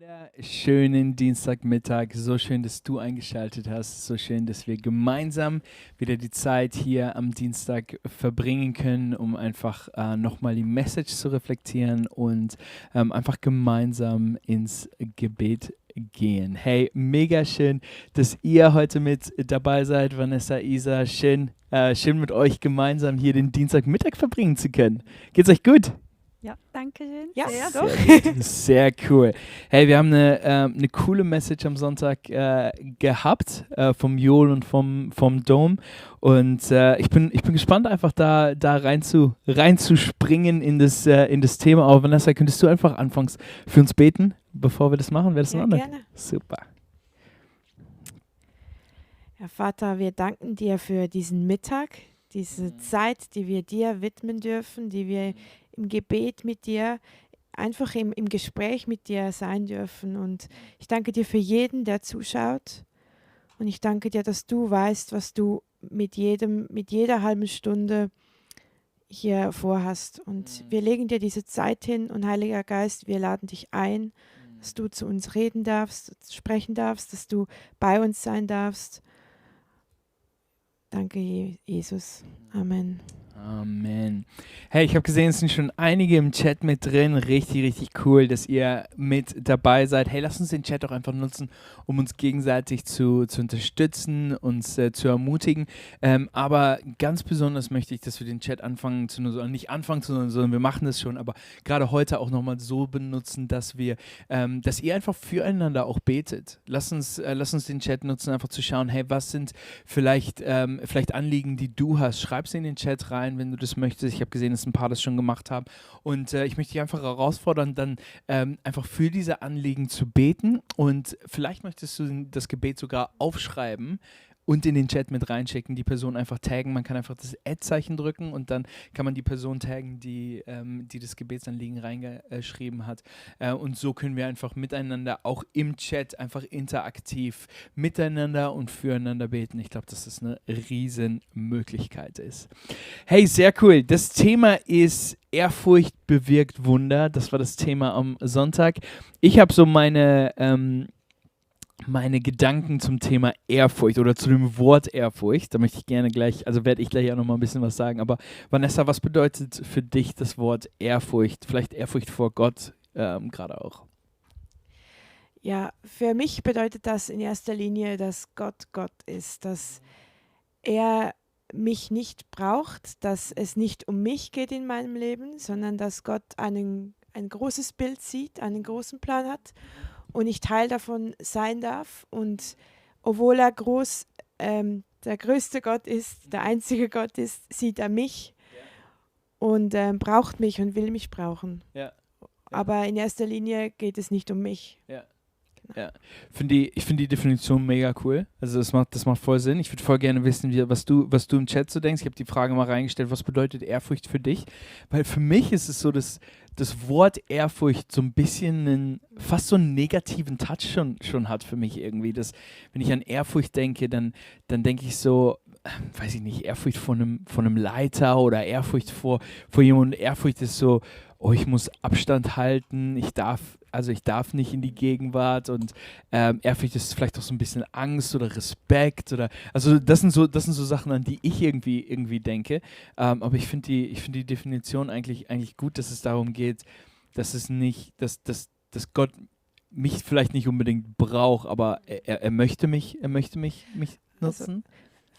Wunderschönen Dienstagmittag. So schön, dass du eingeschaltet hast. So schön, dass wir gemeinsam wieder die Zeit hier am Dienstag verbringen können, um einfach nochmal die Message zu reflektieren und einfach gemeinsam ins Gebet gehen. Hey, mega schön, dass ihr heute mit dabei seid, Vanessa, Isa. Schön mit euch gemeinsam hier den Dienstagmittag verbringen zu können. Geht's euch gut? Ja, danke schön. Ja, Sehr. doch. Sehr eine Hey, wir haben eine coole Message am Sonntag gehabt vom Joel und vom Dome. Und ich bin gespannt, einfach da reinzuspringen in das Thema. Aber Vanessa, könntest du einfach anfangs für uns beten, bevor wir das machen? Wäre das in Ja, Ordnung? gerne. Super. Herr Vater, wir danken dir für diesen Mittag, diese Zeit, die wir dir widmen dürfen, die wir im Gebet mit dir, einfach im Gespräch mit dir sein dürfen. Und ich danke dir für jeden, der zuschaut. Und ich danke dir, dass du weißt, was du mit jeder halben Stunde hier vorhast. Und wir legen dir diese Zeit hin und Heiliger Geist, wir laden dich ein, dass du zu uns reden darfst, sprechen darfst, dass du bei uns sein darfst. Danke, Jesus. Amen. Amen. Hey, ich habe gesehen, es sind schon einige im Chat mit drin. Richtig, richtig cool, dass ihr mit dabei seid. Hey, lasst uns den Chat auch einfach nutzen, um uns gegenseitig zu unterstützen, uns zu ermutigen. Aber ganz besonders möchte ich, dass wir den Chat anfangen zu nutzen, nicht anfangen zu nutzen, sondern wir machen das schon, aber gerade heute auch nochmal so benutzen, dass dass ihr einfach füreinander auch betet. Lasst uns den Chat nutzen, einfach zu schauen, hey, was sind vielleicht Anliegen, die du hast. Schreib sie in den Chat rein, wenn du das möchtest. Ich habe gesehen, dass ein paar das schon gemacht haben. Und ich möchte dich einfach herausfordern, dann einfach für diese Anliegen zu beten. Und vielleicht möchtest du das Gebet sogar aufschreiben und in den Chat mit reinschicken, die Person einfach taggen. Man kann einfach das Ad-Zeichen drücken und dann kann man die Person taggen, die das Gebetsanliegen reingeschrieben hat. Und so können wir einfach miteinander, auch im Chat, einfach interaktiv miteinander und füreinander beten. Ich glaube, dass das eine Riesenmöglichkeit ist. Hey, sehr cool. Das Thema ist Ehrfurcht bewirkt Wunder. Das war das Thema am Sonntag. Ich habe so meine Gedanken zum Thema Ehrfurcht oder zu dem Wort Ehrfurcht. Da möchte ich gerne werde ich gleich auch noch mal ein bisschen was sagen. Aber Vanessa, was bedeutet für dich das Wort Ehrfurcht? Vielleicht Ehrfurcht vor Gott gerade auch. Ja, für mich bedeutet das in erster Linie, dass Gott Gott ist, dass er mich nicht braucht, dass es nicht um mich geht in meinem Leben, sondern dass Gott ein großes Bild sieht, einen großen Plan hat und ich Teil davon sein darf. Und obwohl er der größte Gott ist, der einzige Gott ist, sieht er mich und braucht mich und will mich brauchen. Ja. Aber in erster Linie geht es nicht um mich. Ja. Ja, ich finde die Definition mega cool. Also das macht voll Sinn. Ich würde voll gerne wissen, was du im Chat so denkst. Ich habe die Frage mal reingestellt, was bedeutet Ehrfurcht für dich? Weil für mich ist es so, dass das Wort Ehrfurcht so ein bisschen fast so einen negativen Touch schon hat für mich irgendwie. Wenn ich an Ehrfurcht denke, dann denke ich so, weiß ich nicht, Ehrfurcht vor einem Leiter oder Ehrfurcht vor jemandem. Ehrfurcht ist so, oh, ich muss Abstand halten, ich darf nicht in die Gegenwart und Ehrfurcht ist vielleicht auch so ein bisschen Angst oder Respekt also das sind so Sachen, an die ich irgendwie denke. Aber ich finde die Definition eigentlich gut, dass es darum geht, dass es nicht, dass Gott mich vielleicht nicht unbedingt braucht, aber er möchte mich nutzen. Also,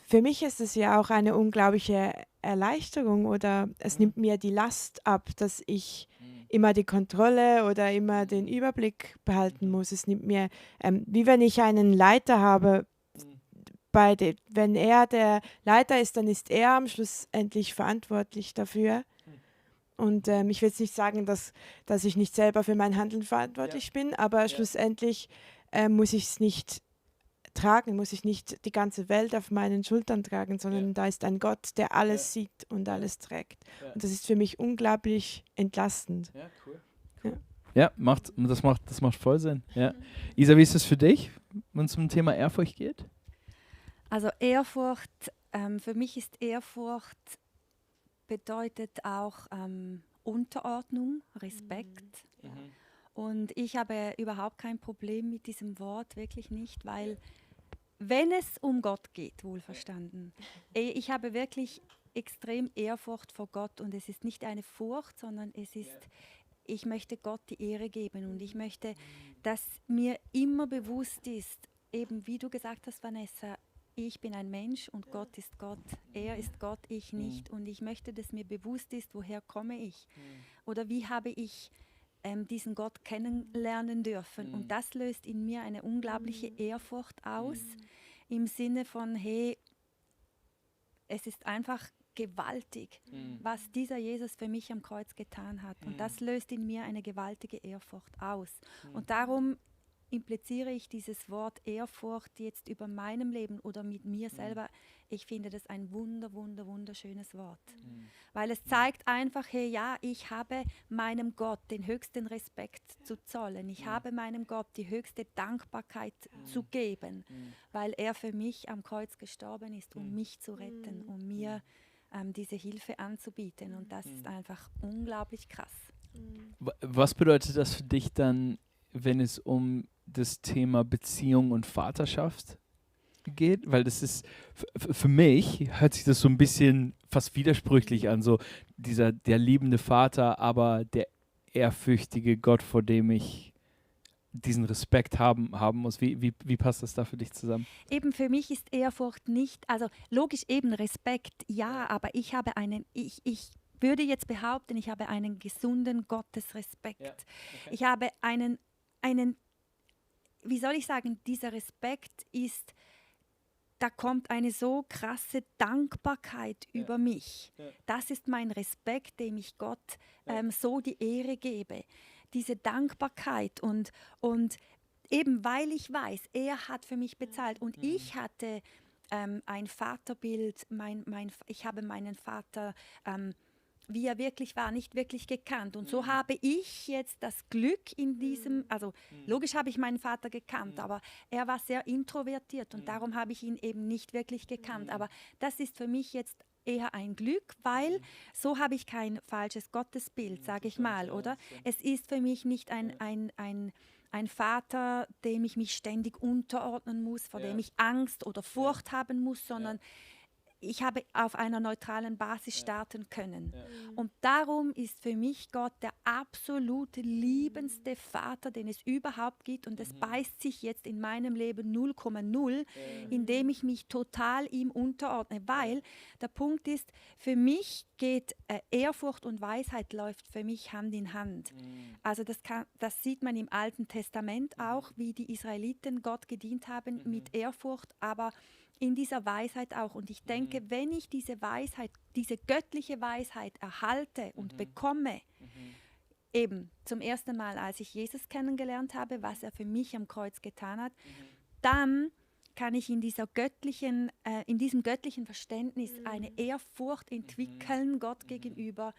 für mich ist es ja auch eine unglaubliche Erleichterung oder es nimmt mir die Last ab, dass ich immer die Kontrolle oder immer den Überblick behalten muss. Es nimmt mir, wie wenn ich einen Leiter habe, wenn er der Leiter ist, dann ist er am Schluss endlich verantwortlich dafür. Und ich will jetzt nicht sagen, dass ich nicht selber für mein Handeln verantwortlich bin, aber schlussendlich muss ich es nicht tragen, muss ich nicht die ganze Welt auf meinen Schultern tragen, sondern da ist ein Gott, der alles sieht und alles trägt. Und das ist für mich unglaublich entlastend. Ja, cool. Ja, das macht voll Sinn. Ja. Isa, wie ist das für dich, wenn es um das Thema Ehrfurcht geht? Also Ehrfurcht, für mich ist Ehrfurcht bedeutet auch Unterordnung, Respekt. Und ich habe überhaupt kein Problem mit diesem Wort, wirklich nicht, weil wenn es um Gott geht, wohlverstanden, ich habe wirklich extrem Ehrfurcht vor Gott und es ist nicht eine Furcht, sondern es ist, ich möchte Gott die Ehre geben und ich möchte, dass mir immer bewusst ist, eben wie du gesagt hast, Vanessa, ich bin ein Mensch und Gott ist Gott. Er ist Gott, ich nicht. Und ich möchte, dass mir bewusst ist, woher komme ich oder wie habe ich diesen Gott kennenlernen dürfen. Und das löst in mir eine unglaubliche Ehrfurcht aus, im Sinne von, hey, es ist einfach gewaltig, was dieser Jesus für mich am Kreuz getan hat. Und das löst in mir eine gewaltige Ehrfurcht aus. Und darum impliziere ich dieses Wort Ehrfurcht jetzt über meinem Leben oder mit mir selber. Ich finde das ein wunderschönes Wort. Weil es zeigt einfach, hey, ja, ich habe meinem Gott den höchsten Respekt zu zollen. Ich habe meinem Gott die höchste Dankbarkeit zu geben, weil er für mich am Kreuz gestorben ist, um mich zu retten, um mir diese Hilfe anzubieten. Und das ist einfach unglaublich krass. Was bedeutet das für dich dann, wenn es um das Thema Beziehung und Vaterschaft geht? Weil das ist, für mich hört sich das so ein bisschen fast widersprüchlich an, so der liebende Vater, aber der ehrfürchtige Gott, vor dem ich diesen Respekt haben muss. Wie passt das da für dich zusammen? Eben für mich ist Ehrfurcht nicht, also logisch eben Respekt, ja, aber ich habe ich würde jetzt behaupten, ich habe einen gesunden Gottesrespekt. Ja, okay. Ich habe einen, wie soll ich sagen, dieser Respekt ist, da kommt eine so krasse Dankbarkeit über mich. Ja. Das ist mein Respekt, dem ich Gott so die Ehre gebe. Diese Dankbarkeit und eben weil ich weiß, er hat für mich bezahlt und ich hatte ein Vaterbild, ich habe meinen Vater wie er wirklich war, nicht wirklich gekannt. Und so habe ich jetzt das Glück in diesem, also logisch habe ich meinen Vater gekannt, aber er war sehr introvertiert und darum habe ich ihn eben nicht wirklich gekannt. Aber das ist für mich jetzt eher ein Glück, weil so habe ich kein falsches Gottesbild, sage ich mal, oder? Es ist für mich nicht ein Vater, dem ich mich ständig unterordnen muss, vor dem ich Angst oder Furcht haben muss, sondern ich habe auf einer neutralen Basis starten können. Ja. Und darum ist für mich Gott der absolute liebendste Vater, den es überhaupt gibt. Und es beißt sich jetzt in meinem Leben 0,0, indem ich mich total ihm unterordne. Weil der Punkt ist, für mich geht Ehrfurcht und Weisheit läuft für mich Hand in Hand. Also das sieht man im Alten Testament auch, wie die Israeliten Gott gedient haben mit Ehrfurcht, aber in dieser Weisheit auch. Und ich denke, wenn ich diese Weisheit, diese göttliche Weisheit erhalte und bekomme, eben zum ersten Mal, als ich Jesus kennengelernt habe, was er für mich am Kreuz getan hat, dann kann ich in diesem göttlichen Verständnis eine Ehrfurcht entwickeln Gott gegenüber,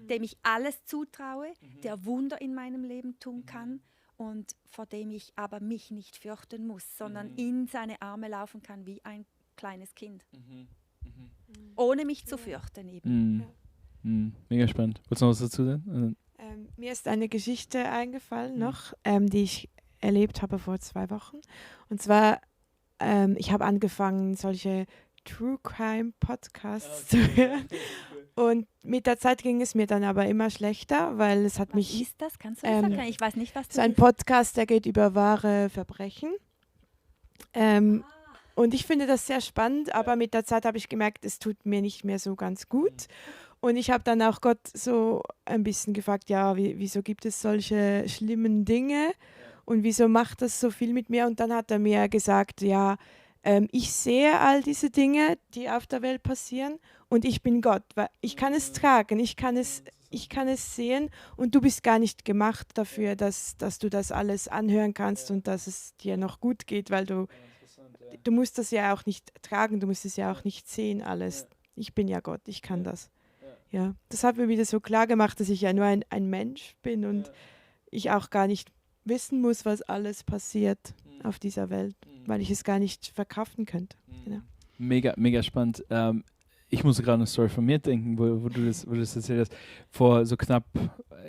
dem ich alles zutraue, der Wunder in meinem Leben tun kann und vor dem ich aber mich nicht fürchten muss, sondern in seine Arme laufen kann wie ein kleines Kind. Ohne mich zu fürchten eben. Mega spannend. Wolltest du noch was dazu sagen? Mir ist eine Geschichte eingefallen noch, die ich erlebt habe vor 2 Wochen. Und zwar, ich habe angefangen, solche True Crime Podcasts zu hören. Und mit der Zeit ging es mir dann aber immer schlechter, weil es hat mich... Was ist das? Kannst du das sagen? Ich weiß nicht, was du... So ein Podcast, der geht über wahre Verbrechen. Und ich finde das sehr spannend, aber mit der Zeit habe ich gemerkt, es tut mir nicht mehr so ganz gut. Und ich habe dann auch Gott so ein bisschen gefragt, ja, wieso gibt es solche schlimmen Dinge und wieso macht das so viel mit mir? Und dann hat er mir gesagt, ja, ich sehe all diese Dinge, die auf der Welt passieren und ich bin Gott, weil ich kann es tragen, ich kann es sehen und du bist gar nicht gemacht dafür, dass du das alles anhören kannst und dass es dir noch gut geht, weil du musst das ja auch nicht tragen, du musst es ja auch nicht sehen alles. Ich bin ja Gott, ich kann das. Ja, das hat mir wieder so klar gemacht, dass ich ja nur ein Mensch bin und ich auch gar nicht wissen muss, was alles passiert auf dieser Welt, weil ich es gar nicht verkraften könnte. Genau. Mega, mega spannend. Ich musste gerade eine Story von mir denken, wo du das erzählt hast. Vor so knapp,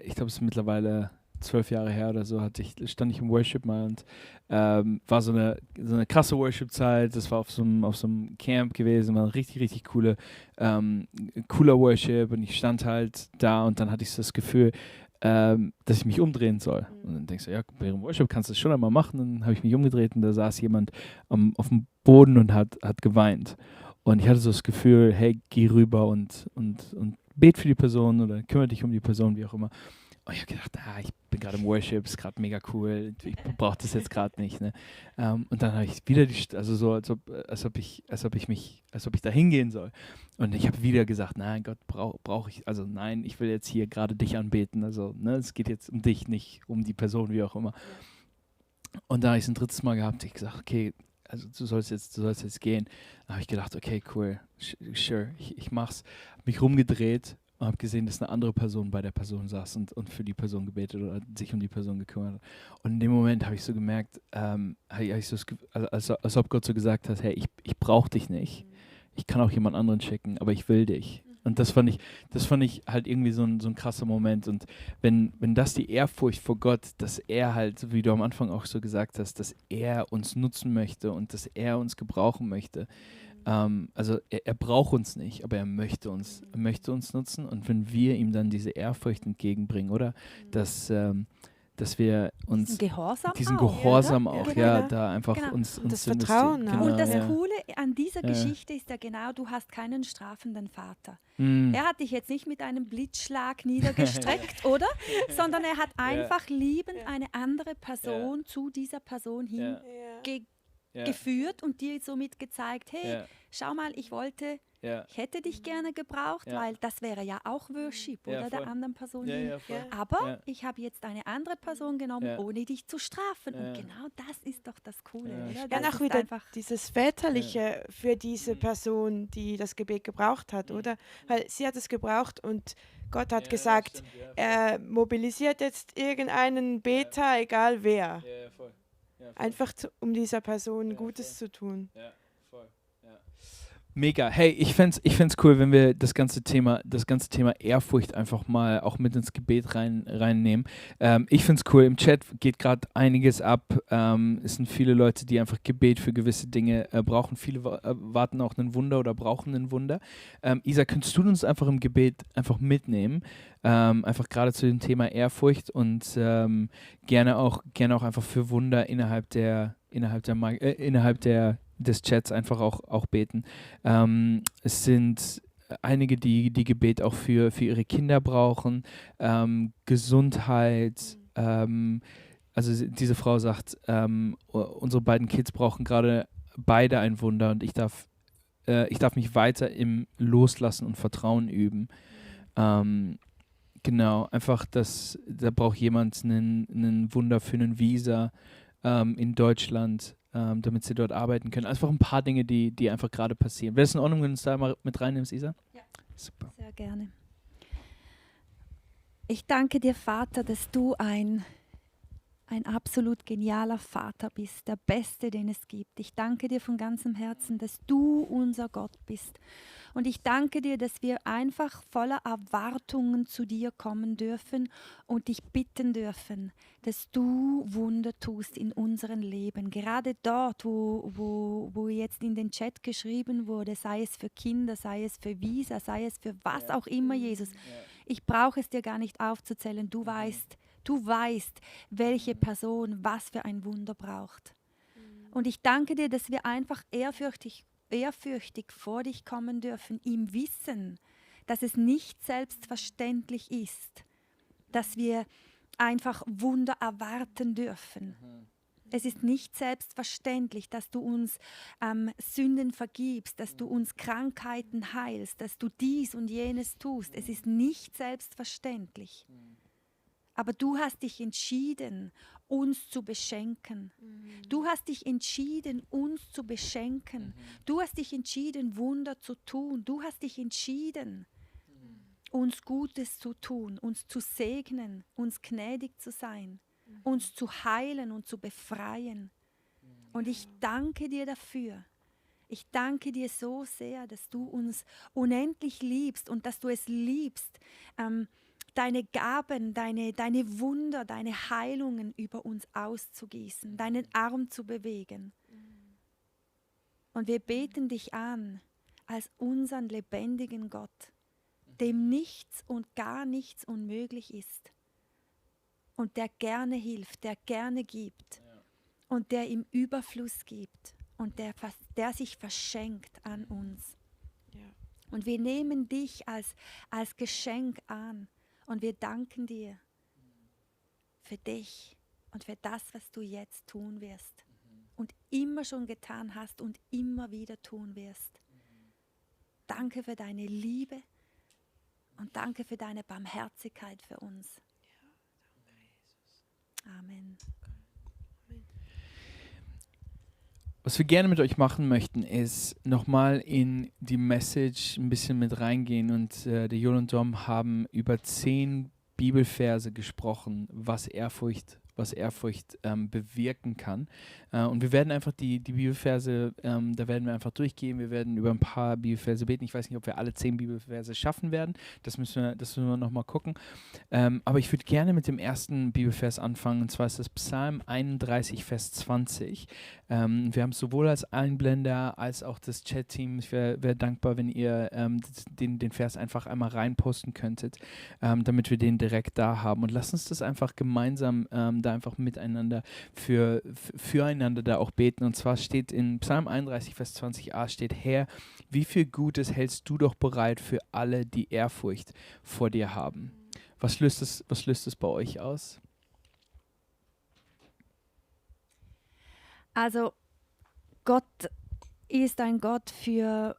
ich glaube es ist mittlerweile 12 Jahre her oder so, stand ich im Worship mal und war so eine krasse Worship-Zeit. Das war auf so einem Camp gewesen, war richtig, richtig cooler Worship und ich stand halt da und dann hatte ich so das Gefühl, dass ich mich umdrehen soll. Und dann denkst du, ja, während Worship kannst du das schon einmal machen. Und dann habe ich mich umgedreht und da saß jemand auf dem Boden und hat geweint. Und ich hatte so das Gefühl, hey, geh rüber und bet für die Person oder kümmere dich um die Person, wie auch immer. Und ich habe gedacht, ich bin gerade im Worship, ist gerade mega cool, ich brauche das jetzt gerade nicht. Ne? Und dann habe ich wieder also so, als ob ich da hingehen soll. Und ich habe wieder gesagt, nein, Gott, brauche ich, also nein, ich will jetzt hier gerade dich anbeten. Also ne, es geht jetzt um dich, nicht um die Person, wie auch immer. Und da habe ich es ein drittes Mal gehabt, ich gesagt, okay, also du sollst jetzt gehen. Da habe ich gedacht, okay, cool, sure, ich mach's. Habe mich rumgedreht und habe gesehen, dass eine andere Person bei der Person saß und für die Person gebetet oder sich um die Person gekümmert hat. Und in dem Moment habe ich so gemerkt, als ob Gott so gesagt hat, hey, ich brauche dich nicht. Ich kann auch jemand anderen schicken, aber ich will dich. Und das fand ich halt irgendwie so ein krasser Moment. Und wenn das die Ehrfurcht vor Gott, dass er halt, wie du am Anfang auch so gesagt hast, dass er uns nutzen möchte und dass er uns gebrauchen möchte. Also er braucht uns nicht, aber er möchte uns nutzen. Und wenn wir ihm dann diese Ehrfurcht entgegenbringen, oder? Dass wir uns diesen Gehorsam auch, genau. da einfach Genau. uns das zu Vertrauen investieren. auch. Und das Ja. Coole an dieser Geschichte ist ja genau, du hast keinen strafenden Vater. Mm. Er hat dich jetzt nicht mit einem Blitzschlag niedergestreckt, oder? Sondern er hat einfach liebend eine andere Person zu dieser Person hingeführt und dir somit gezeigt, hey, schau mal, ich hätte dich gerne gebraucht, weil das wäre ja auch Worship, oder? Der anderen Person hin. Aber ich habe jetzt eine andere Person genommen, ohne dich zu strafen. Und genau das ist doch das Coole, oder? Dann auch wieder dieses Väterliche für diese Person, die das Gebet gebraucht hat, oder? Weil sie hat es gebraucht und Gott hat gesagt, er mobilisiert jetzt irgendeinen Beter, egal wer. Einfach um dieser Person Gutes zu tun. Mega. Hey, ich fänd's cool, wenn wir das ganze Thema Ehrfurcht einfach mal auch mit ins Gebet reinnehmen. Ich find's cool. Im Chat geht gerade einiges ab. Es sind viele Leute, die einfach Gebet für gewisse Dinge brauchen. Viele warten auch ein Wunder oder brauchen ein Wunder. Isa, könntest du uns einfach im Gebet einfach mitnehmen? Einfach gerade zu dem Thema Ehrfurcht und gerne auch einfach für Wunder innerhalb des Chats einfach auch beten. Es sind einige, die Gebet auch für ihre Kinder brauchen, Gesundheit. Also diese Frau sagt, unsere beiden Kids brauchen gerade beide ein Wunder und ich darf mich weiter im Loslassen und Vertrauen üben. Genau, einfach, da braucht jemand einen Wunder für einen Visa in Deutschland, damit sie dort arbeiten können. Einfach ein paar Dinge, die einfach gerade passieren. Wäre es in Ordnung, wenn du uns da mal mit reinnimmst, Isa? Ja. Super. Sehr gerne. Ich danke dir, Vater, dass du ein absolut genialer Vater bist, der Beste, den es gibt. Ich danke dir von ganzem Herzen, dass du unser Gott bist. Und ich danke dir, dass wir einfach voller Erwartungen zu dir kommen dürfen und dich bitten dürfen, dass du Wunder tust in unserem Leben. Gerade dort, wo jetzt in den Chat geschrieben wurde, sei es für Kinder, sei es für Visa, sei es für was auch immer, Jesus. Ich brauche es dir gar nicht aufzuzählen. Du weißt, welche Person was für ein Wunder braucht. Und ich danke dir, dass wir einfach ehrfürchtig vor dich kommen dürfen, im Wissen, dass es nicht selbstverständlich ist, dass wir einfach Wunder erwarten dürfen. Es ist nicht selbstverständlich, dass du uns Sünden vergibst, dass du uns Krankheiten heilst, dass du dies und jenes tust. Es ist nicht selbstverständlich. Aber du hast dich entschieden, uns zu beschenken. Du hast dich entschieden, uns zu beschenken. Du hast dich entschieden, Wunder zu tun. Du hast dich entschieden, uns Gutes zu tun, uns zu segnen, uns gnädig zu sein, uns zu heilen und zu befreien. Und ich danke dir dafür. Ich danke dir so sehr, dass du uns unendlich liebst und dass du es liebst, deine Gaben, deine Wunder, deine Heilungen über uns auszugießen, deinen Arm zu bewegen. Und wir beten dich an als unseren lebendigen Gott, dem nichts und gar nichts unmöglich ist und der gerne hilft, der gerne gibt und der im Überfluss gibt und der sich verschenkt an uns. Ja. Und wir nehmen dich als Geschenk an und wir danken dir für dich und für das, was du jetzt tun wirst und immer schon getan hast und immer wieder tun wirst. Danke für deine Liebe und danke für deine Barmherzigkeit für uns. Amen. Was wir gerne mit euch machen möchten, ist nochmal in die Message ein bisschen mit reingehen. Und der Jon und Dom haben über 10 Bibelverse gesprochen, was Ehrfurcht bewirken kann. Und wir werden einfach die Bibelverse, da werden wir einfach durchgehen. Wir werden über ein paar Bibelverse beten. Ich weiß nicht, ob wir alle 10 Bibelverse schaffen werden. Das müssen wir nochmal gucken. Aber ich würde gerne mit dem ersten Bibelvers anfangen. Und zwar ist das Psalm 31, Vers 20. Wir haben es sowohl als Einblender als auch das Chat-Team. Ich wäre dankbar, wenn ihr den Vers einfach einmal reinposten könntet, damit wir den direkt da haben. Und lasst uns das einfach gemeinsam da einfach miteinander füreinander da auch beten. Und zwar steht in Psalm 31, Vers 20a steht: Herr, wie viel Gutes hältst du doch bereit für alle, die Ehrfurcht vor dir haben. Was löst es bei euch aus? Also Gott ist ein Gott für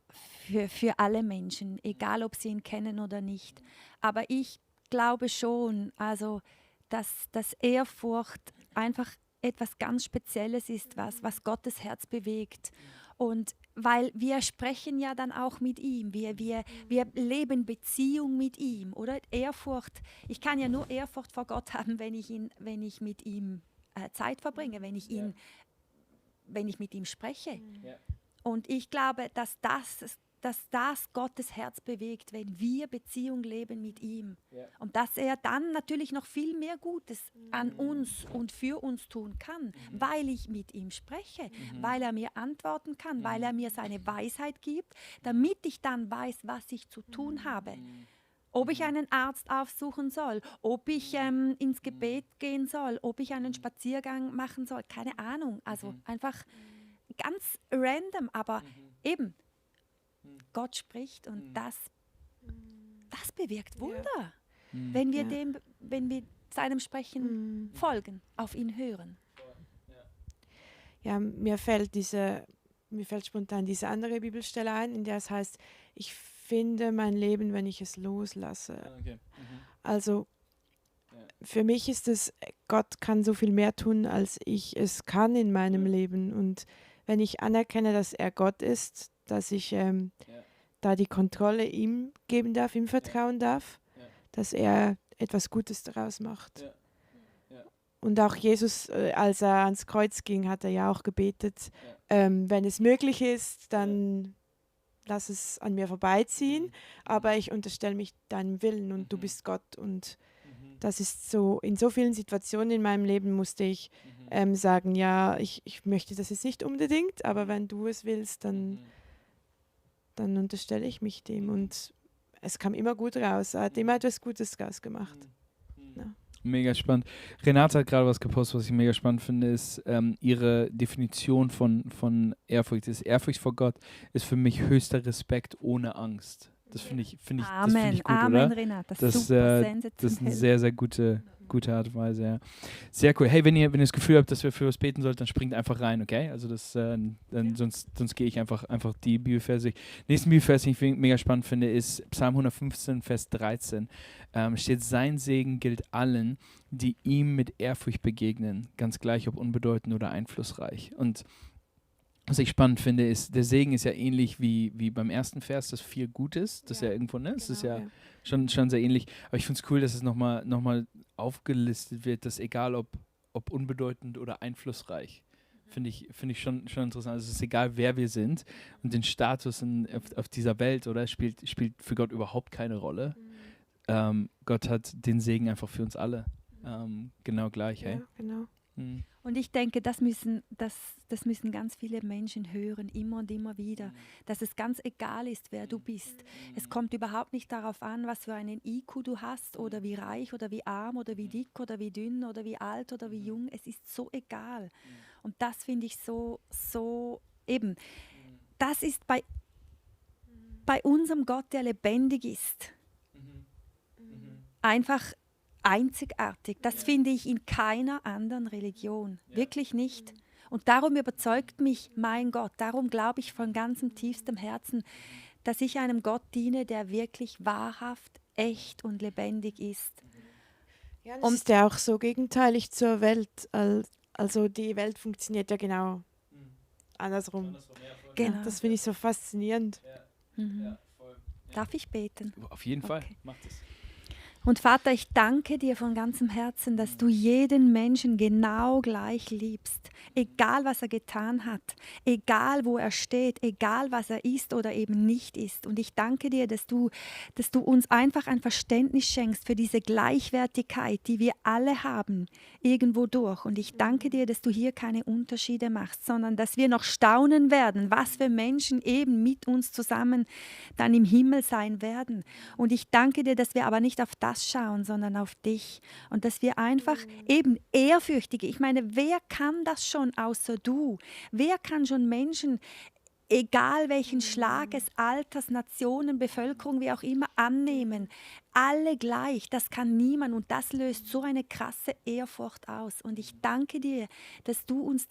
alle Menschen, egal ob sie ihn kennen oder nicht. Aber ich glaube schon, also dass Ehrfurcht einfach etwas ganz Spezielles ist, was Gottes Herz bewegt. Und weil wir sprechen ja dann auch mit ihm, wir leben Beziehung mit ihm, oder? Ehrfurcht, ich kann ja nur Ehrfurcht vor Gott haben, wenn ich mit ihm Zeit verbringe, wenn ich mit ihm spreche. Ja. Und ich glaube, dass das Gottes Herz bewegt, wenn wir Beziehung leben mit ihm. Ja. Und dass er dann natürlich noch viel mehr Gutes an uns und für uns tun kann, weil ich mit ihm spreche, weil er mir antworten kann, weil er mir seine Weisheit gibt, damit ich dann weiß, was ich zu tun habe. Ob ich einen Arzt aufsuchen soll, ob ich ins Gebet gehen soll, ob ich einen Spaziergang machen soll, keine Ahnung. Also einfach ganz random, aber eben, Gott spricht und das bewirkt Wunder, wenn wir seinem Sprechen folgen, auf ihn hören. Ja, mir fällt spontan diese andere Bibelstelle ein, in der es heißt, ich finde mein Leben, wenn ich es loslasse. Okay. Also für mich ist es, Gott kann so viel mehr tun, als ich es kann in meinem Leben. Und wenn ich anerkenne, dass er Gott ist, dass ich da die Kontrolle ihm geben darf, ihm vertrauen darf, dass er etwas Gutes daraus macht. Ja. Ja. Und auch Jesus, als er ans Kreuz ging, hat er ja auch gebetet, wenn es möglich ist, dann lass es an mir vorbeiziehen, aber ich unterstelle mich deinem Willen und du bist Gott. Und das ist so, in so vielen Situationen in meinem Leben musste ich sagen, ja, ich möchte das jetzt nicht unbedingt, aber wenn du es willst, dann unterstelle ich mich dem. Und es kam immer gut raus. Er hat immer etwas Gutes draus gemacht. Ja. Mega spannend. Renate hat gerade was gepostet, was ich mega spannend finde, ist ihre Definition von Ehrfurcht. Ehrfurcht vor Gott ist für mich höchster Respekt ohne Angst. Das finde ich gut, Amen, oder? Renate, Das ist eine sehr, sehr gute Art und Weise, ja. Sehr cool. Hey, wenn ihr das Gefühl habt, dass wir für was beten sollten, dann springt einfach rein, okay? Also sonst gehe ich einfach die Bibelverse. Nächsten Bibelvers, den ich mega spannend finde, ist Psalm 115, Vers 13. Steht: Sein Segen gilt allen, die ihm mit Ehrfurcht begegnen, ganz gleich ob unbedeutend oder einflussreich. Und was ich spannend finde, ist, der Segen ist ja ähnlich wie beim ersten Vers, das viel Gutes, das ist ja irgendwo, ne? Es ist ja schon sehr ähnlich. Aber ich finde es cool, dass es nochmal aufgelistet wird, dass egal ob unbedeutend oder einflussreich, finde ich schon interessant. Also es ist egal, wer wir sind und den Status auf dieser Welt, oder? Spielt für Gott überhaupt keine Rolle. Gott hat den Segen einfach für uns alle. Genau gleich, hey. Ja, genau. Mhm. Und ich denke, das müssen ganz viele Menschen hören, immer und immer wieder, dass es ganz egal ist, wer du bist. Es kommt überhaupt nicht darauf an, was für einen IQ du hast oder wie reich oder wie arm oder wie dick oder wie dünn oder wie alt oder wie jung. Es ist so egal. Und das finde ich so eben. Das ist bei unserem Gott, der lebendig ist, einfach einzigartig. Das finde ich in keiner anderen Religion. Wirklich nicht. Und darum überzeugt mich mein Gott. Darum glaube ich von ganzem tiefstem Herzen, dass ich einem Gott diene, der wirklich wahrhaft, echt und lebendig ist. Ja, das ist ja auch so gegenteilig zur Welt. Also die Welt funktioniert ja genau andersrum. Genau. Das finde ich so faszinierend. Darf ich beten? Auf jeden Fall, Okay. mach das. Und Vater, ich danke dir von ganzem Herzen, dass du jeden Menschen genau gleich liebst, egal was er getan hat, egal wo er steht, egal was er ist oder eben nicht ist. Und ich danke dir, dass du uns einfach ein Verständnis schenkst für diese Gleichwertigkeit, die wir alle haben, irgendwo durch. Und ich danke dir, dass du hier keine Unterschiede machst, sondern dass wir noch staunen werden, was für Menschen eben mit uns zusammen dann im Himmel sein werden. Und ich danke dir, dass wir aber nicht auf das schauen, sondern auf dich. Und dass wir einfach eben ehrfürchtige, ich meine, wer kann das schon außer du? Wer kann schon Menschen, egal welchen Schlages, Alters, Nationen, Bevölkerung, wie auch immer, annehmen? Alle gleich, das kann niemand und das löst so eine krasse Ehrfurcht aus. Und ich danke dir, dass du uns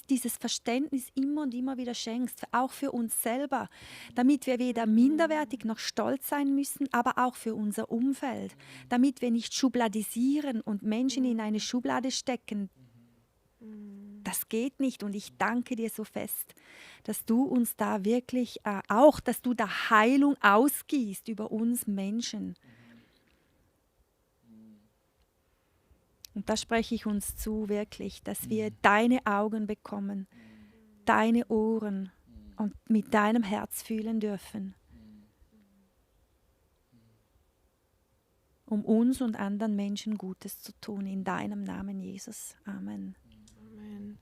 dieses Verständnis immer und immer wieder schenkst, auch für uns selber, damit wir weder minderwertig noch stolz sein müssen, aber auch für unser Umfeld, damit wir nicht schubladisieren und Menschen in eine Schublade stecken. Das geht nicht und ich danke dir so fest, dass du uns da wirklich auch, dass du da Heilung ausgießt über uns Menschen. Und da spreche ich uns zu, wirklich, dass wir deine Augen bekommen, deine Ohren und mit deinem Herz fühlen dürfen, um uns und anderen Menschen Gutes zu tun. In deinem Namen, Jesus. Amen. Amen.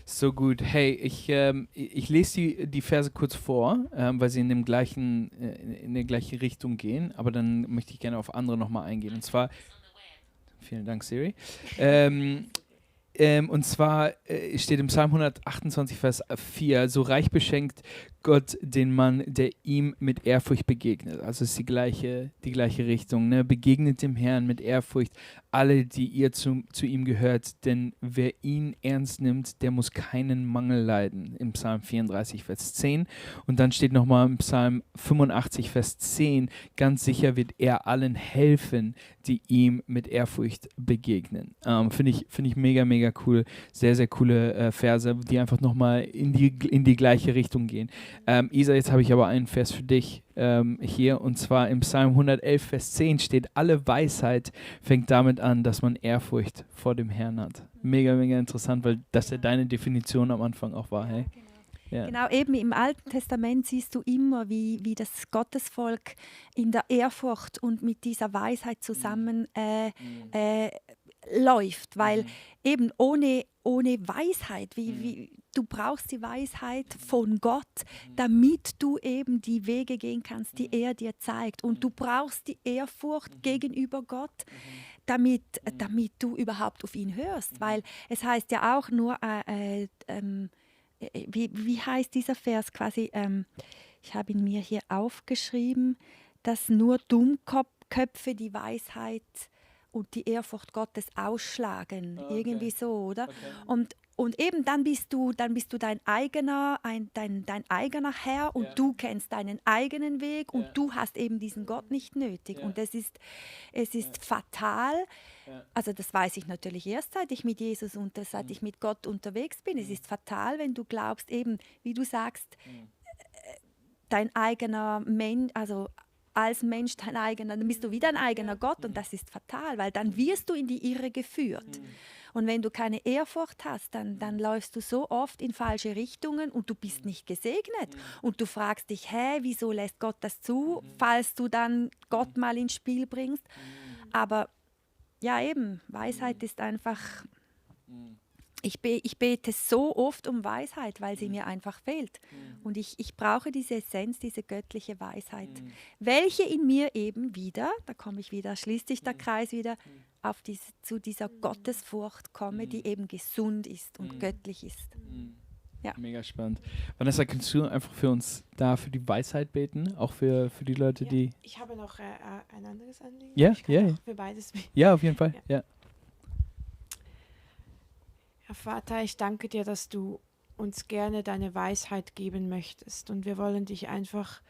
So gut. Hey, ich lese die Verse kurz vor, weil sie in der gleiche Richtung gehen, aber dann möchte ich gerne auf andere nochmal eingehen. Und zwar, vielen Dank, Siri. Und zwar steht im Psalm 128, Vers 4, so reich beschenkt Gott den Mann, der ihm mit Ehrfurcht begegnet. Also es ist die gleiche Richtung. Ne? Begegnet dem Herrn mit Ehrfurcht, alle, die ihr zu ihm gehört. Denn wer ihn ernst nimmt, der muss keinen Mangel leiden. Im Psalm 34, Vers 10. Und dann steht nochmal im Psalm 85, Vers 10, ganz sicher wird er allen helfen, die ihm mit Ehrfurcht begegnen. Finde ich mega, mega cool. Sehr, sehr coole Verse, die einfach nochmal in die gleiche Richtung gehen. Isa, jetzt habe ich aber einen Vers für dich hier, und zwar im Psalm 111, Vers 10 steht, alle Weisheit fängt damit an, dass man Ehrfurcht vor dem Herrn hat. Mega, mega interessant, weil das ja deine Definition am Anfang auch war. Hey? Ja. Genau, eben im Alten Testament siehst du immer, wie das Gottesvolk in der Ehrfurcht und mit dieser Weisheit zusammen läuft, weil eben ohne Weisheit, du brauchst die Weisheit von Gott, damit du eben die Wege gehen kannst, die er dir zeigt. Und du brauchst die Ehrfurcht gegenüber Gott, damit du überhaupt auf ihn hörst, weil es heißt ja auch nur, wie heißt dieser Vers quasi, ich habe ihn mir hier aufgeschrieben, dass nur Dummköpfe die Weisheit und die Ehrfurcht Gottes ausschlagen, irgendwie so, oder? Okay. Und eben dann bist du dein eigener Herr und du kennst deinen eigenen Weg und du hast eben diesen Gott nicht nötig. Und es ist fatal, also das weiß ich natürlich erst, seit ich mit Jesus und seit ich mit Gott unterwegs bin. Es ist fatal, wenn du glaubst, eben, wie du sagst, dein eigener Mensch, also als Mensch dann bist du wie dein eigener Gott und das ist fatal, weil dann wirst du in die Irre geführt. Und wenn du keine Ehrfurcht hast, dann läufst du so oft in falsche Richtungen und du bist nicht gesegnet. Und du fragst dich, wieso lässt Gott das zu, falls du dann Gott mal ins Spiel bringst. Aber ja eben, Weisheit ist einfach... Ich bete so oft um Weisheit, weil sie mir einfach fehlt. Und ich brauche diese Essenz, diese göttliche Weisheit, welche in mir eben wieder, da komme ich wieder, schließt sich der Kreis wieder, zu dieser Gottesfurcht komme, die eben gesund ist und göttlich ist. Ja. Mega spannend. Vanessa, kannst du einfach für uns da für die Weisheit beten? Auch für die Leute, die... Ich habe noch ein anderes Anliegen. Ja, Ich kann auch für beides beten. Ja, auf jeden Fall. Ja. Herr Vater, ich danke dir, dass du uns gerne deine Weisheit geben möchtest. Und wir wollen dich einfach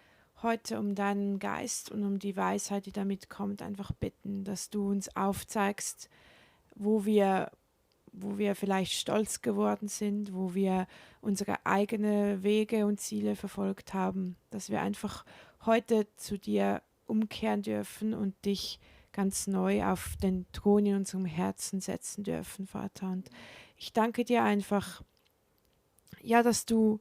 heute um deinen Geist und um die Weisheit, die damit kommt, einfach bitten, dass du uns aufzeigst, wo wir vielleicht stolz geworden sind, wo wir unsere eigenen Wege und Ziele verfolgt haben, dass wir einfach heute zu dir umkehren dürfen und dich ganz neu auf den Thron in unserem Herzen setzen dürfen, Vater. Und ich danke dir einfach, ja, dass du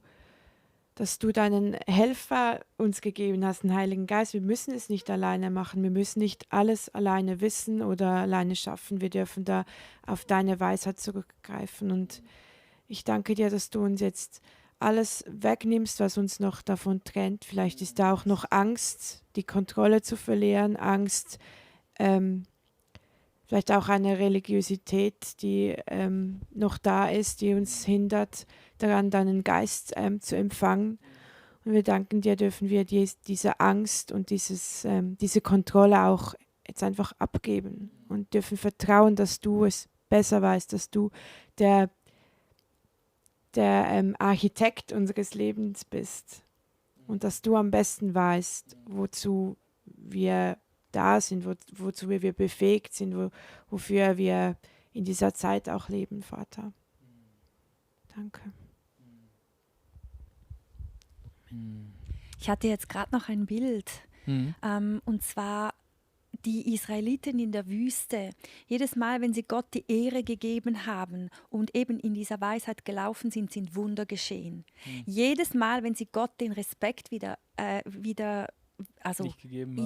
deinen Helfer uns gegeben hast, den Heiligen Geist. Wir müssen es nicht alleine machen, wir müssen nicht alles alleine wissen oder alleine schaffen. Wir dürfen da auf deine Weisheit zurückgreifen. Und ich danke dir, dass du uns jetzt alles wegnimmst, was uns noch davon trennt. Vielleicht ist da auch noch Angst, die Kontrolle zu verlieren, Angst, vielleicht auch eine Religiosität, die noch da ist, die uns hindert, daran deinen Geist zu empfangen. Und wir danken dir, dürfen wir diese Angst und diese Kontrolle auch jetzt einfach abgeben und dürfen vertrauen, dass du es besser weißt, dass du der Architekt unseres Lebens bist und dass du am besten weißt, wozu wir da sind, wozu wir befähigt sind, wofür wir in dieser Zeit auch leben, Vater. Danke. Ich hatte jetzt gerade noch ein Bild, und zwar die Israeliten in der Wüste. Jedes Mal, wenn sie Gott die Ehre gegeben haben und eben in dieser Weisheit gelaufen sind, sind Wunder geschehen. Jedes Mal, wenn sie Gott den Respekt wieder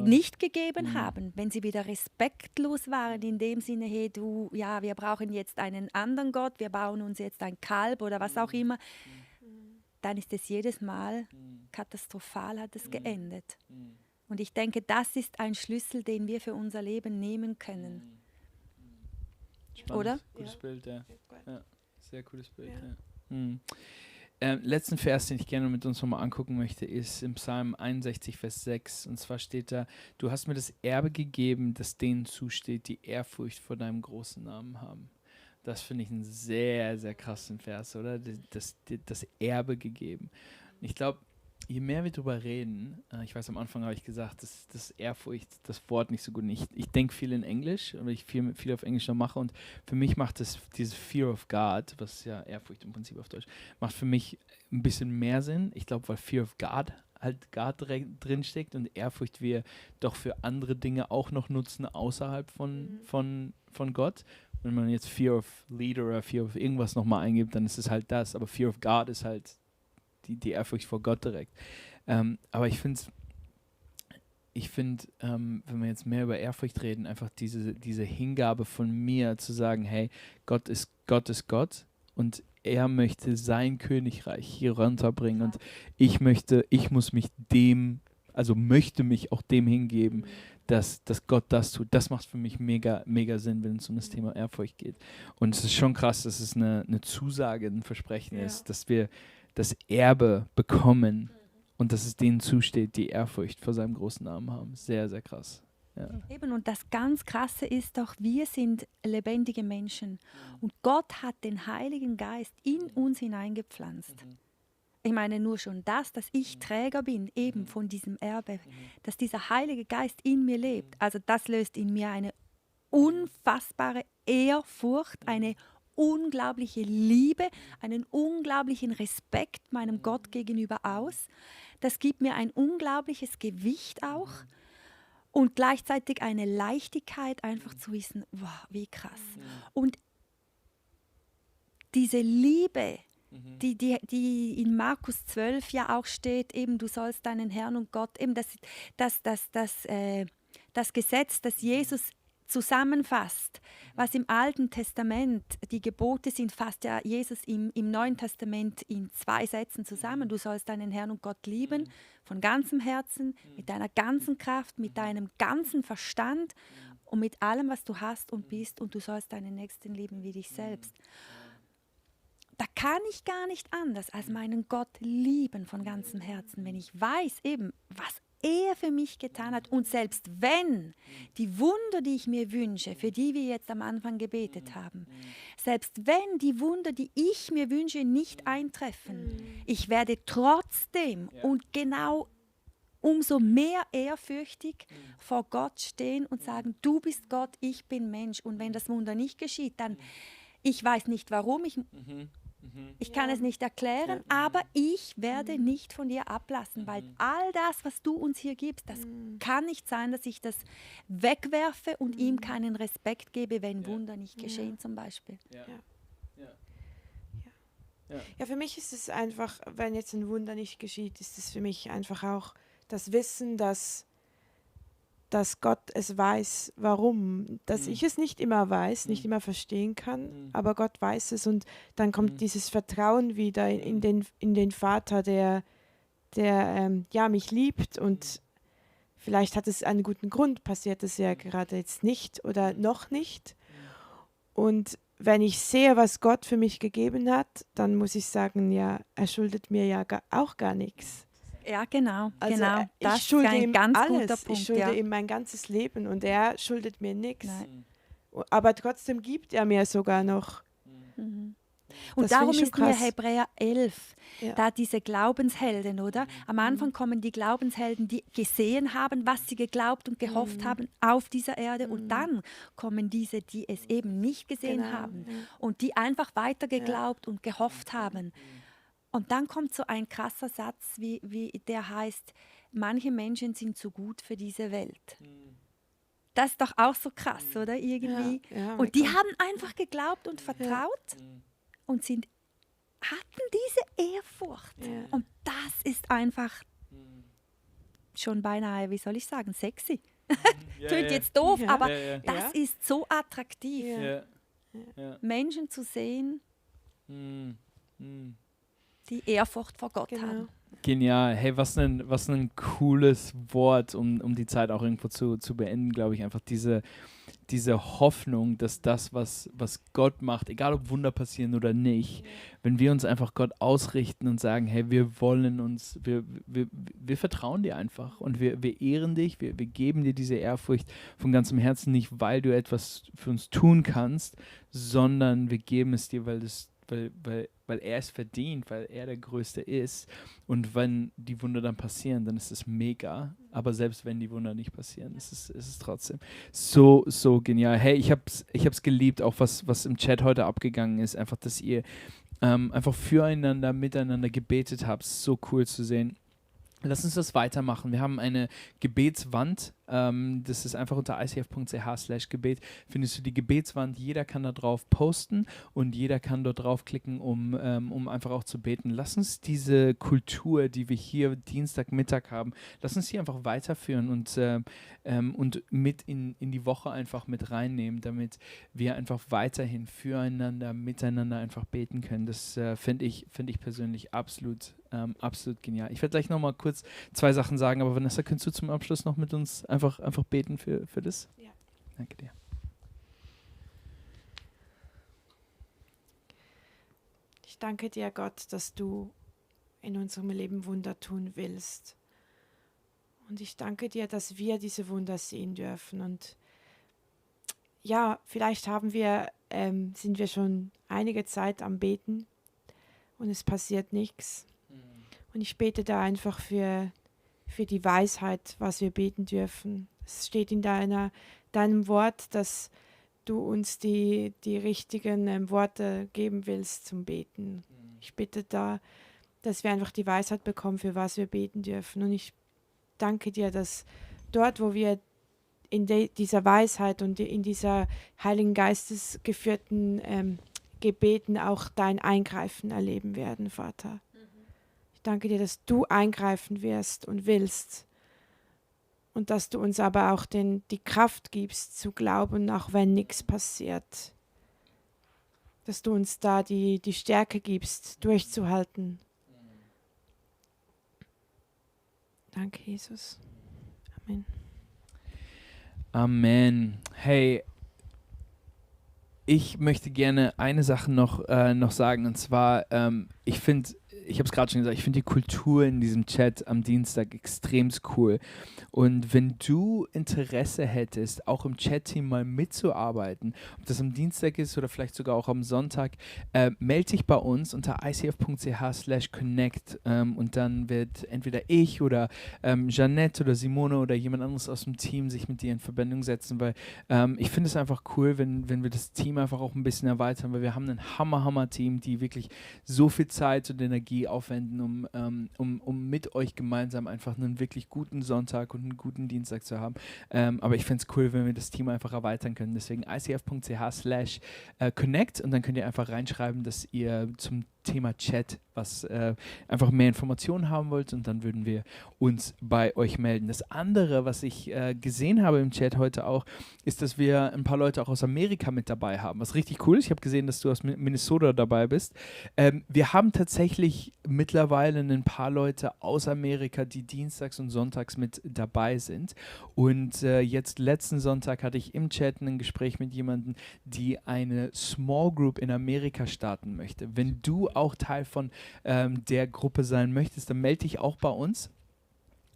nicht gegeben haben, wenn sie wieder respektlos waren, in dem Sinne, hey, wir brauchen jetzt einen anderen Gott, wir bauen uns jetzt ein Kalb oder was auch immer, dann ist es jedes Mal katastrophal, hat es geendet. Und ich denke, das ist ein Schlüssel, den wir für unser Leben nehmen können. Spannend. Oder? Gutes Bild, ja. Sehr cooles Bild, ja. Letzten Vers, den ich gerne mit uns nochmal angucken möchte, ist im Psalm 61, Vers 6. Und zwar steht da: Du hast mir das Erbe gegeben, das denen zusteht, die Ehrfurcht vor deinem großen Namen haben. Das finde ich einen sehr, sehr krassen Vers, oder? Das Erbe gegeben. Und ich glaube, je mehr wir darüber reden, ich weiß, am Anfang habe ich gesagt, dass Ehrfurcht, das Wort nicht so gut. Ich denke viel in Englisch, oder ich viel auf Englisch noch mache, und für mich macht das dieses Fear of God, was ja Ehrfurcht im Prinzip auf Deutsch, macht für mich ein bisschen mehr Sinn. Ich glaube, weil Fear of God halt God drin steckt und Ehrfurcht wir doch für andere Dinge auch noch nutzen außerhalb von Gott. Wenn man jetzt Fear of Leader oder Fear of irgendwas nochmal eingibt, dann ist es halt das, aber Fear of God ist halt die Ehrfurcht vor Gott direkt. Aber ich finde, wenn wir jetzt mehr über Ehrfurcht reden, einfach diese Hingabe von mir zu sagen, hey, Gott ist Gott und er möchte sein Königreich hier runterbringen und möchte mich auch dem hingeben, dass Gott das tut. Das macht für mich mega, mega Sinn, wenn es um das Thema Ehrfurcht geht. Und es ist schon krass, dass es eine Zusage, ein Versprechen ist, dass wir das Erbe bekommen und dass es denen zusteht, die Ehrfurcht vor seinem großen Namen haben. Sehr, sehr krass. Ja. Eben, und das ganz Krasse ist doch, wir sind lebendige Menschen und Gott hat den Heiligen Geist in uns hineingepflanzt. Ich meine nur schon das, dass ich Träger bin, eben von diesem Erbe, dass dieser Heilige Geist in mir lebt. Also das löst in mir eine unfassbare Ehrfurcht, eine unglaubliche Liebe, einen unglaublichen Respekt meinem Gott gegenüber aus. Das gibt mir ein unglaubliches Gewicht auch und gleichzeitig eine Leichtigkeit, einfach zu wissen, wow, wie krass. Und diese Liebe, die in Markus 12 ja auch steht, eben du sollst deinen Herrn und Gott, eben das Gesetz, das Jesus zusammenfasst, was im Alten Testament die Gebote sind, fasst ja Jesus im Neuen Testament in 2 Sätzen zusammen. Du sollst deinen Herrn und Gott lieben, von ganzem Herzen, mit deiner ganzen Kraft, mit deinem ganzen Verstand und mit allem, was du hast und bist, und du sollst deinen Nächsten lieben wie dich selbst. Da kann ich gar nicht anders als meinen Gott lieben von ganzem Herzen, wenn ich weiß eben, was er für mich getan hat. Und selbst wenn die Wunder, die ich mir wünsche, für die wir jetzt am Anfang gebetet haben, selbst wenn die Wunder, die ich mir wünsche, nicht eintreffen, ich werde trotzdem und genau umso mehr ehrfürchtig vor Gott stehen und sagen, du bist Gott, ich bin Mensch. Und wenn das Wunder nicht geschieht, dann, ich weiß nicht warum, ich kann es nicht erklären, aber ich werde nicht von dir ablassen, weil all das, was du uns hier gibst, das kann nicht sein, dass ich das wegwerfe und ihm keinen Respekt gebe, wenn Wunder nicht geschehen zum Beispiel. Ja, für mich ist es einfach, wenn jetzt ein Wunder nicht geschieht, ist es für mich einfach auch das Wissen, dass Gott es weiß, warum. Dass ich es nicht immer weiß, nicht immer verstehen kann, aber Gott weiß es, und dann kommt dieses Vertrauen wieder in den Vater, der mich liebt, und vielleicht hat es einen guten Grund, passiert es ja gerade jetzt nicht oder noch nicht. Und wenn ich sehe, was Gott für mich gegeben hat, dann muss ich sagen, ja, er schuldet mir ja auch gar nichts. Ja, genau. Also genau. Das ich schulde ist ein ihm ganz alles. guter Punkt. Ich schulde ihm mein ganzes Leben, und er schuldet mir nichts. Aber trotzdem gibt er mir sogar noch. Und darum ist mir krass. Hebräer 11, da diese Glaubenshelden, oder? Am Anfang kommen die Glaubenshelden, die gesehen haben, was sie geglaubt und gehofft haben auf dieser Erde. Und dann kommen diese, die es eben nicht gesehen haben und die einfach weiter geglaubt und gehofft haben. Und dann kommt so ein krasser Satz, wie der heißt, manche Menschen sind zu gut für diese Welt. Das ist doch auch so krass, oder? Irgendwie. Und die haben einfach geglaubt und vertraut und hatten diese Ehrfurcht. Und das ist einfach schon beinahe, wie soll ich sagen, sexy. Tönt jetzt doof, aber das ist so attraktiv. Menschen zu sehen, die Ehrfurcht vor Gott haben. Genial. Hey, was ein cooles Wort, um die Zeit auch irgendwo zu beenden, glaube ich. Einfach diese Hoffnung, dass das, was Gott macht, egal ob Wunder passieren oder nicht, wenn wir uns einfach Gott ausrichten und sagen, hey, wir vertrauen dir einfach und wir ehren dich, wir geben dir diese Ehrfurcht von ganzem Herzen, nicht weil du etwas für uns tun kannst, sondern wir geben es dir, weil er es verdient, weil er der Größte ist. Und wenn die Wunder dann passieren, dann ist es mega. Aber selbst wenn die Wunder nicht passieren, ist es trotzdem so genial. Hey, ich hab's geliebt, auch was im Chat heute abgegangen ist. Einfach, dass ihr einfach füreinander, miteinander gebetet habt. So cool zu sehen. Lass uns das weitermachen. Wir haben eine Gebetswand. Das ist einfach unter icf.ch/Gebet. Findest du die Gebetswand. Jeder kann da drauf posten und jeder kann dort draufklicken, um einfach auch zu beten. Lass uns diese Kultur, die wir hier Dienstagmittag haben, lass uns die einfach weiterführen und mit in die Woche einfach mit reinnehmen, damit wir einfach weiterhin füreinander, miteinander einfach beten können. Das finde ich persönlich absolut genial. Ich werde gleich nochmal kurz 2 Sachen sagen, aber Vanessa, könntest du zum Abschluss noch mit uns einfach beten für das? Ja. Danke dir. Ich danke dir, Gott, dass du in unserem Leben Wunder tun willst. Und ich danke dir, dass wir diese Wunder sehen dürfen. Und ja, vielleicht sind wir schon einige Zeit am Beten und es passiert nichts. Und ich bete da einfach für die Weisheit, was wir beten dürfen. Es steht in deinem Wort, dass du uns die richtigen Worte geben willst zum Beten. Ich bitte da, dass wir einfach die Weisheit bekommen, für was wir beten dürfen. Und ich danke dir, dass dort, wo wir in dieser Weisheit und in dieser Heiligen Geistes geführten Gebeten auch dein Eingreifen erleben werden, Vater. Ich danke dir, dass du eingreifen wirst und willst und dass du uns aber auch die Kraft gibst zu glauben, auch wenn nichts passiert. Dass du uns da die Stärke gibst, durchzuhalten. Danke, Jesus. Amen. Amen. Hey, ich möchte gerne eine Sache noch sagen, und zwar, ich habe es gerade schon gesagt, ich finde die Kultur in diesem Chat am Dienstag extrem cool. Und wenn du Interesse hättest, auch im Chat-Team mal mitzuarbeiten, ob das am Dienstag ist oder vielleicht sogar auch am Sonntag, melde dich bei uns unter icf.ch/connect und dann wird entweder ich oder Jeanette oder Simone oder jemand anderes aus dem Team sich mit dir in Verbindung setzen, weil ich finde es einfach cool, wenn wir das Team einfach auch ein bisschen erweitern, weil wir haben ein Hammer-Team, die wirklich so viel Zeit und Energie aufwenden, um mit euch gemeinsam einfach einen wirklich guten Sonntag und einen guten Dienstag zu haben. Aber ich finde es cool, wenn wir das Team einfach erweitern können. Deswegen icf.ch/connect und dann könnt ihr einfach reinschreiben, dass ihr zum Thema Chat einfach mehr Informationen haben wollt und dann würden wir uns bei euch melden. Das andere, was ich gesehen habe im Chat heute auch, ist, dass wir ein paar Leute auch aus Amerika mit dabei haben, was richtig cool ist. Ich habe gesehen, dass du aus Minnesota dabei bist. Wir haben tatsächlich mittlerweile ein paar Leute aus Amerika, die dienstags und sonntags mit dabei sind und jetzt letzten Sonntag hatte ich im Chat ein Gespräch mit jemandem, die eine Small Group in Amerika starten möchte. Wenn du auch Teil von der Gruppe sein möchtest, dann melde dich auch bei uns.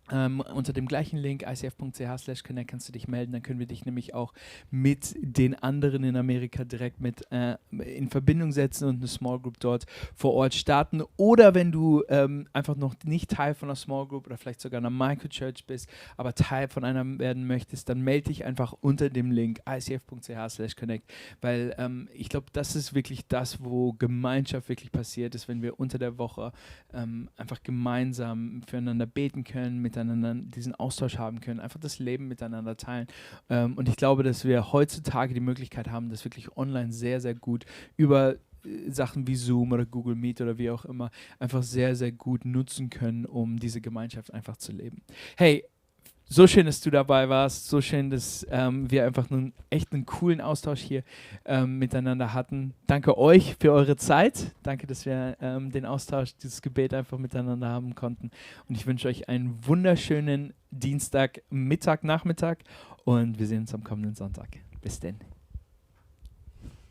Unter dem gleichen Link icf.ch/connect kannst du dich melden, dann können wir dich nämlich auch mit den anderen in Amerika direkt mit in Verbindung setzen und eine Small Group dort vor Ort starten. Oder wenn du einfach noch nicht Teil von einer Small Group oder vielleicht sogar einer Microchurch bist, aber Teil von einer werden möchtest, dann melde dich einfach unter dem Link icf.ch/connect, weil ich glaube, das ist wirklich das, wo Gemeinschaft wirklich passiert ist, wenn wir unter der Woche einfach gemeinsam füreinander beten können, miteinander diesen Austausch haben können, einfach das Leben miteinander teilen. Und ich glaube, dass wir heutzutage die Möglichkeit haben, das wirklich online sehr, sehr gut über Sachen wie Zoom oder Google Meet oder wie auch immer einfach sehr, sehr gut nutzen können, um diese Gemeinschaft einfach zu leben. Hey, so schön, dass du dabei warst, so schön, dass wir einfach echt einen coolen Austausch hier miteinander hatten. Danke euch für eure Zeit, danke, dass wir den Austausch, dieses Gebet einfach miteinander haben konnten und ich wünsche euch einen wunderschönen Dienstag, Mittag, Nachmittag und wir sehen uns am kommenden Sonntag. Bis denn.